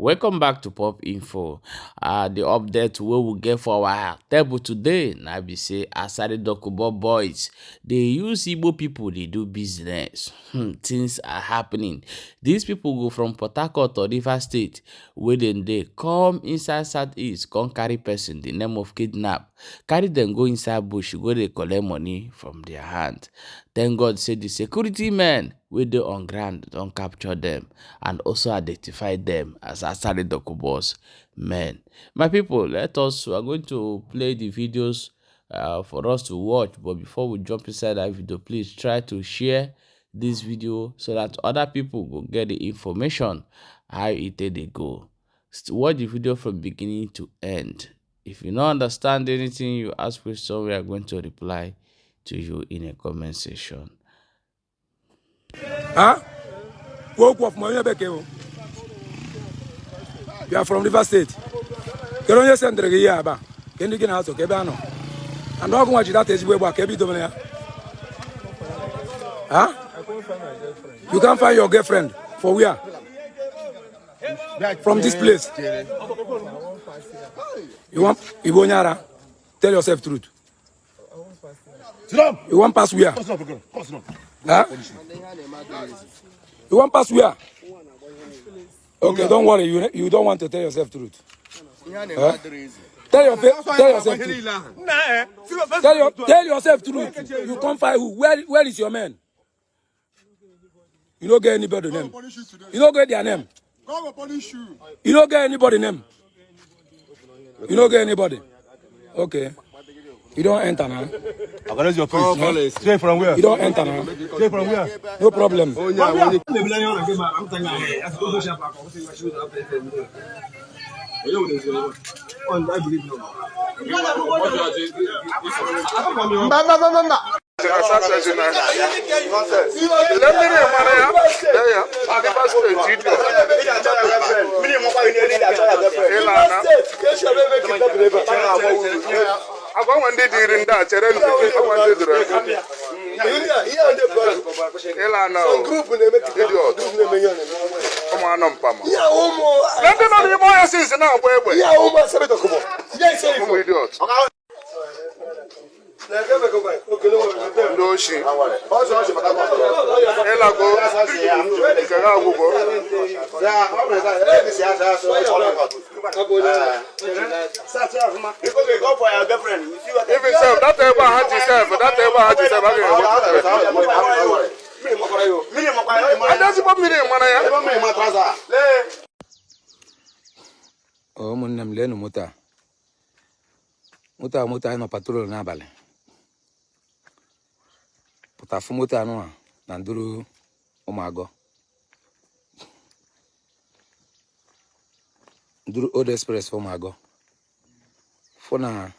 Welcome back to Pop Info. The update wey we get for our table today na be say Asari Dokubo boys dey use Igbo people dey do business. Things are happening. These people go from Port Harcourt or Rivers State wey dem dey come inside Southeast, come carry person the name of kidnap, carry them go inside bush, go dey collect money from their hand. Thank God say the security men wey dey on ground don capture them and also identify them as Asari Dokubo's men. My people, let us, we are going to play the videos for us to watch, but before we jump inside that video, please try to share this video so that other people will get the information how it dey go. Watch the video from beginning to end. If you don't understand anything, you ask question, we are going to reply to you in a comment section. Huh? You are from Rivers State. And huh? You can't find your girlfriend. For where? From this place. You want Ibonyara? Tell yourself truth. You want pass where? Huh? You want pass where? Okay, don't worry. You don't want to tell yourself truth. Huh? Tell yourself truth. Tell yourself truth. You can't find who. Where is your man? You don't get anybody name. You don't get their name. God will punish you. You don't get anybody name. You don't get anybody. Okay. You don't enter now. Organize your face. Straight from where? You don't enter now. Straight from where? No problem. Ụmụnne m leenụ moto a. Moto anyị nọ patrol n'abalị. Pụta fụ moto anụ a na nduru ụmụagọ. Nduru Old Express ụmụagọ. Fụ na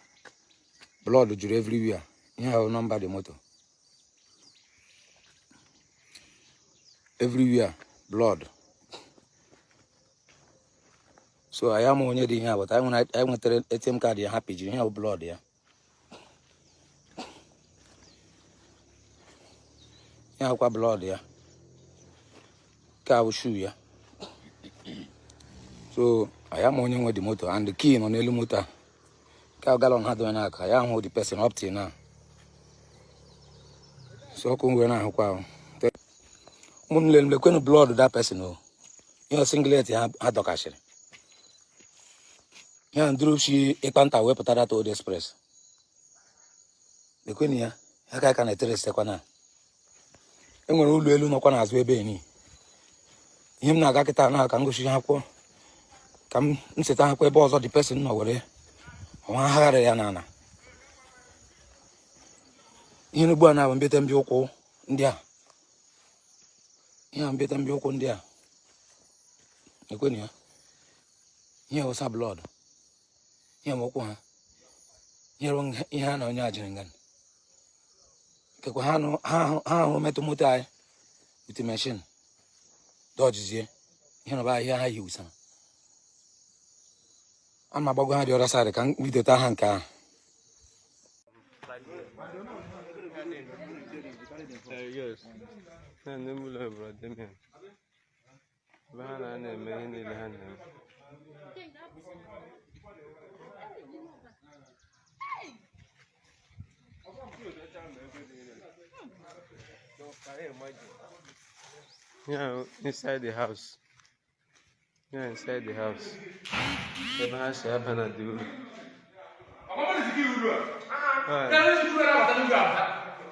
blood juru everywhere. Ihe ahụ nọmba dị moto. Everywhere blood. So I am onye dị ihe a, but I nwetara ATM card ya ha pijiri ihe blood ya. Ihe akwa blood ya. Ka bụ shoe ya. So I am onye nwe the moto and the key nọ n'elu moto a. Ka gallon ha dowe n'aka ya ahụ the person up till now. So ọkụ ngwe na-ahụkwa ahụ. Ụmụnne m lekwenu blood that person o. Ihe singlet ha dọkashịrị. Ya nduru shi ịkpanta wepụta data Old Express. Lekwenu ya, aka aka na-eteresekwa na. E nwere ụlọ elu nọkwa n'azụ ebe ni. Ihe m na-aga kịta na ka m gosi ha akwụkwọ. Ka m seta akwụkwọ ebe ọzọ the person nọ were ọnwa agharị ya n'ala. Ihe n'ugbu a na-abụ mbete mbịa ụkwụ ndị a. Ihe a mbete mbịa ụkwụ ndị a. Lekwenu ya. Ihe wụsa blood. Ihe ụkwụ ha. Ihe ha na onye a jiri ngana. Kekwa ha ahụ metụ moto anyị with machine. Dọjizie. Ihe na ba ihe ha yi wụsa. A ma agbago ha dị ọra side ka m bidota ha nke ahụ. Yes. Ebe ha na-eme ihe niile ha na-eme. Yeah, inside the house. Yeah, inside the house. Ebe ha si aba na dị uru.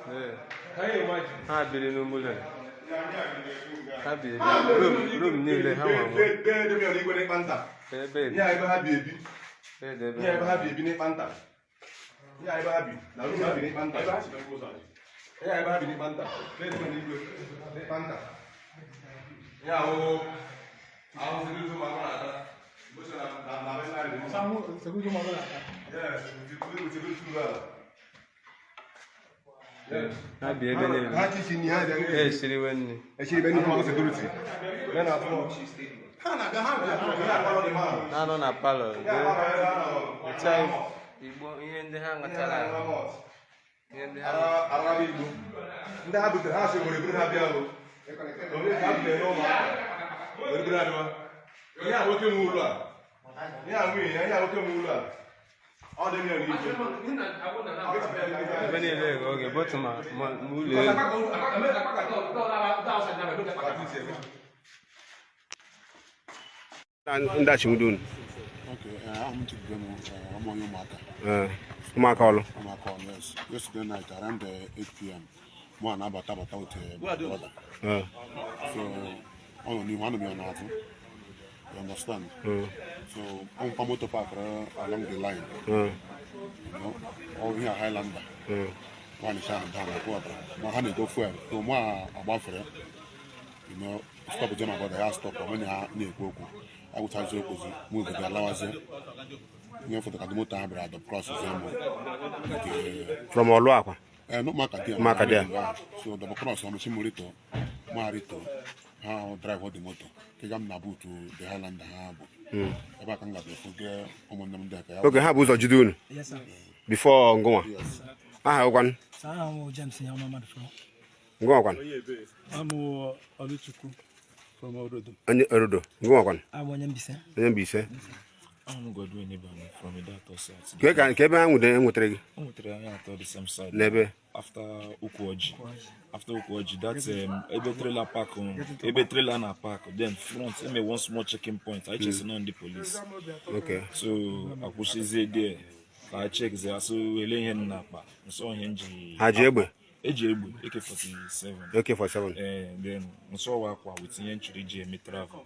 Ee. Ha biri n'ụlọ. Ha biri na room niile ha nwa nwa. Ebe dị. Ebe ha bi ebi. Ebe Ihe ebe ha bi ebi n'ịkpa nta. Ihe ebe ha bi na room ha bi n'ịkpa nta. Ihe ebe ha bi n'ịkpa nta. N'ịkpa nta. Ihe ahụ ahụ security ụmụaka na-ata. Yes, security ụlọ ala. Ha bi ebe niile. Ha chichi ha dị Ha esiriwe nri. Echiri ebe ndị ụmụaka security. Ya na afọ. Ha na-aga ha bịa ha na-akpọrọ dị mmadụ. Ha nọ na palọ. Weta igbo ihe ndị ha ṅụtara. Ihe ndị ha Araba Igbo. Ndị ha butere ha sị were buru ha bịa o. Onye ka ha butere n'ụmụaka. Were buru ha bịa. Ihe a nwoke nwe ụlọ a. Ihe a nwunye ya, ihe a nwoke nwe ụlọ a. Ọ dị mmiri n'igwe. Ebe niile ghe oge botu ma ma ụlọ elu. Ndị achịmdun. Okay, I'm to them, I'm on your marker. Ụmụaka ọlụ. I'm a call, yes. Yesterday night around 8 p.m., one about about with my brother. So, on the one of me on you understand? So, on the motor park along the line, you know, all here Highlander. One is down down, go up. My hand go fuel. So, more about for you know, stop with my brother, I stop. When I near Goku, I would have to move the allowance. Ihe foto ka dị moto ahụ bịara adọ cross zie m. From ọlụ akwa. Eh, no maka dia. Maka dia. So double cross ọmụ si m rito, ma rito, ha drive the moto. Kega m na buutu the Highlander ha bụ. Ebe a ka m gabịa fụge ụmụnne m ndị a ka ya. Oge ha bụ ụzọ jide unu Yes, sir. before ngụnwa. Yes. Aha ụkwanụ. Sir, I'm James Nyama Madufro. Ngụnwa kwanụ. I'm Oluchukwu from Orodo. Onye Orodo. Ngụnwa kwanụ. I'm onye Mbaise. Onye Mbaise. I'm Godwin Ibani from Idato side. Ka ka ebe ha nwude nwetara gị O nwetara anyị atọ the same side. n'ebe. After Ukwoji. After Ukwoji, that's ebe trailer park. Ebe trailer na park. Then front, eme one small checking point. I chesi nọ ndị police. Okay. So akwụsịzie there. Ka a check zie so ele ihe m na-akpa. Nsọ ihe m ji. Ha ji egbe. Eji egbe AK-47. AK-47. Eh, then nsọ wa akwa with ihe nchiri ji eme travel.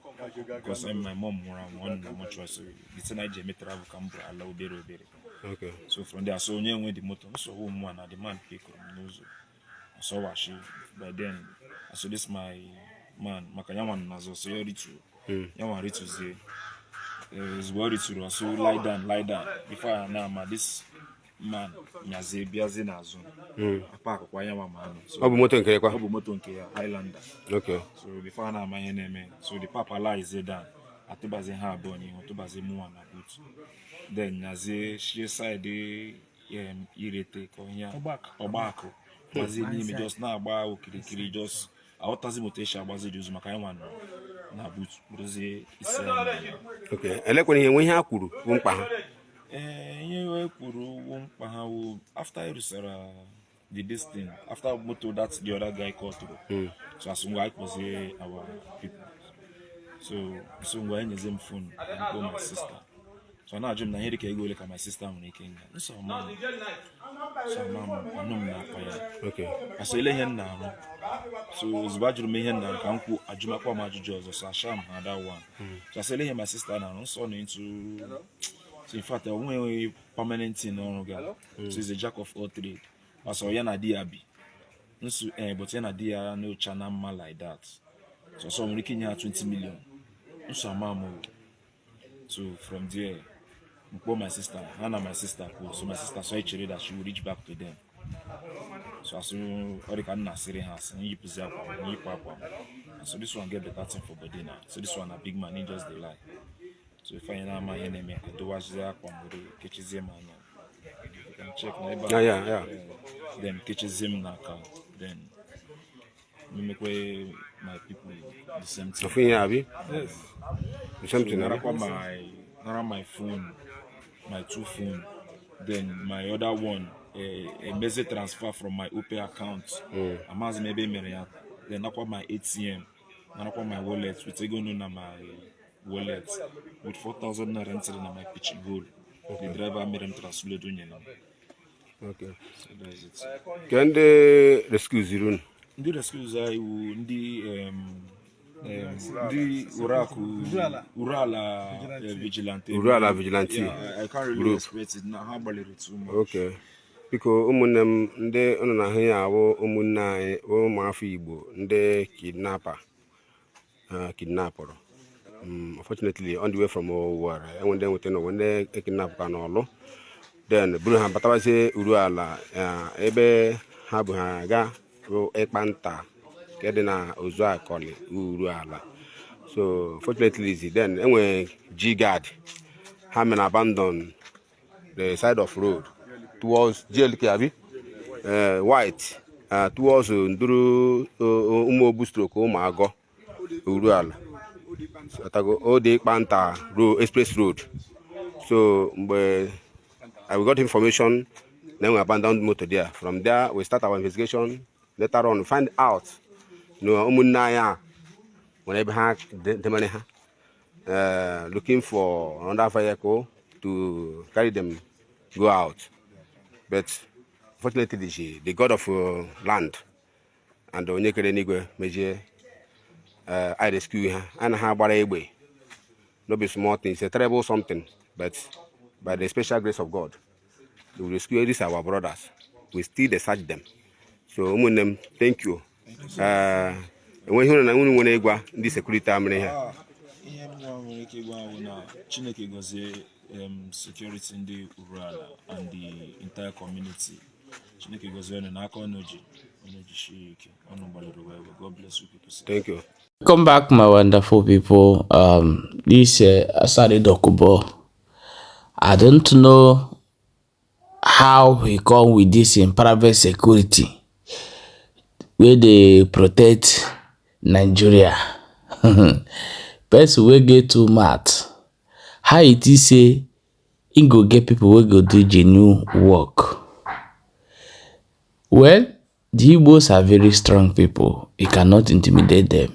Because my mom nwụrụ anwụ ọ nọ na mortuary, so the thing I ji eme travel ka m bụ ala obere obere. Okay. So from there, so onye nwe the moto, nsogbu mụ na the man pick m n'ụzọ. So washi by then, so this my man maka ya nwa nọ n'azụ, so ya rituo. Ya nwa rituzie. Ozugbo ọ rituru, so lie down, lie down. Before I na ama this man nyazie bịazie n'azụ. Apakụkwa ya nwa ma anọ. So Ọ bụ moto nke ya kwa. ọ bụ moto nke ya, Highlander. Okay. So before a na-ama ihe na-eme, so the papa lies down, atụbazie ha abụọ n'ihu, tụbazie mụnwa na boot, then nyazie shie side irete ka onye ọgbakụ gbazie n'ime, just na-agba okirikiri, just aghọtazi moto esi agbazi dị ụzọ maka anyị nwa nọ na boot bụrụzie isi anyị n'ala. Okay. Elekwana ihe nwe ihe ha kwuru bụ mkpa ha. Ee, ihe e kwuru ụgwọ mkpa ha wụ after e rusara the this thing, after moto that the other guy called, so as ngwa anyị kpọzie our people, so ngwa enyezie m phone ka m kpọọ my sister. So ọ na-ajụ m na ihe dịka ego ole ka my sister nwere ike inye nsọ ma m so ma m anụ m na-akpa ya. Okay. Asọ ele ihe m na-arụ. So ozugbo ajụrụ m ihe m na-arụ ka m kwuo ajụmakwa m ajụjụ ọzọ, so asha m ha that one. So asọ ele ihe my sister na-arụ nsọ na into. So in fact, ọ nweghị permanent thing n'ọrụ ga. So he's a jack of all trade. Asọ ya na di ya bi nso eh, but ya na di ya n'ocha na mma like that. So ọsọ nwere ike inye ha 20 million nso ama m o. So from there mkpọ my sister, ha na my sister kwuo. So my sister so echere that she will reach back to them. So asụ ọ dị ka nna asịrị ha asị nyipụzi akwa m nyipụ akwa m. And so this one get better thing for body na. So this one na big man, he just dey lie. So if anyị na-ama ihe na-eme, adowazie akwa m were kechizie m anya. You can check na ebe a. Yeah. Then kechizie m n'aka, then memekwe my people the same thing. Ofu ihe abi? The same thing abi? Narakwa my nara my phone, my two phone, then my other one. Emeze transfer from my Opay account. Amaghịzi m ebe e mere ya. Then nakwa my ATM, narakwa my wallet with ego nọ na my wallet with 4000 naira ntịrị na my kitchen hole. The driver mere m transfer nyere m. Okay. So that's it. Ke ndị rescue ziri unu? Ndị rescues anyị wụ ndị ndị Uraku Urala vigilante. Uruala Vigilante Yeah, I can't really group. express it na ha gbalịrị too much. Okay. Biko ụmụnne m, ndị unu na-ahụ ya awụ ụmụnne anyị, ụmụafọ Igbo ndị kidnapper kidnapụrụ. Unfortunately, on the way from Owerri, enwe ndị nweta n'ụwa ndị ekidnapụ ka n'ọlụ, then buru ha batabazie Uruala, ebe ha bụ ha aga bụ ịkpa nta nke dị na Ozuakọlị Uruala. So fortunately then enwe G guard ha mere abandon the side of road towards GLK abi white, towards Nduru, Umuobu stroke Ụmụagọ Uruala. Atago Ode Ịkpanta road, express road. So mgbe we got information, then we abandoned motor there. From there we start our investigation. Later on we find out na ụmụnne anyị a nwere ebe ha demere ha, looking for another vehicle to carry them go out. But fortunately the god of land and onye kere n'igwe mejie, I rescue ha. A na ha gbara egbe, no be small thing. It's a terrible something, but by the special grace of God we rescue these our brothers. We still dey search them. So ụmụnne m, thank you. Enweghị unu na unu nwere ịgwa ndị security a mere ihe? Ah, ihe m nwa nwere ike ịgwa bụ na Chineke gọzie security ndị Uruala and the entire community. Chineke gọzie unu n'aka unu ji unu jisie ike, unu gbalịrị wee wee. God bless you people, sir. Thank you. Welcome back, my wonderful people. This Asari Dokubo, I don't know how he come with this in private security wey dey protect Nigeria. Person wey get two mouth, how e think say e go get people wey go do genuine work? Well, the Igbos are very strong people. You cannot intimidate them.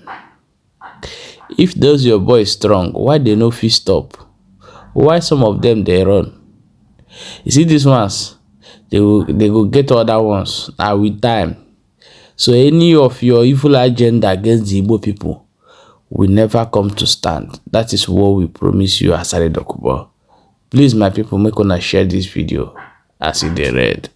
If those your boys strong, why they no fit stop? Why some of them dey run? You see these ones, they go get other ones na with time. So any of your evil agenda against the Igbo people will never come to stand. That is what we promise you, Asari Dokubo. Please, my people, make una share this video as e dey read.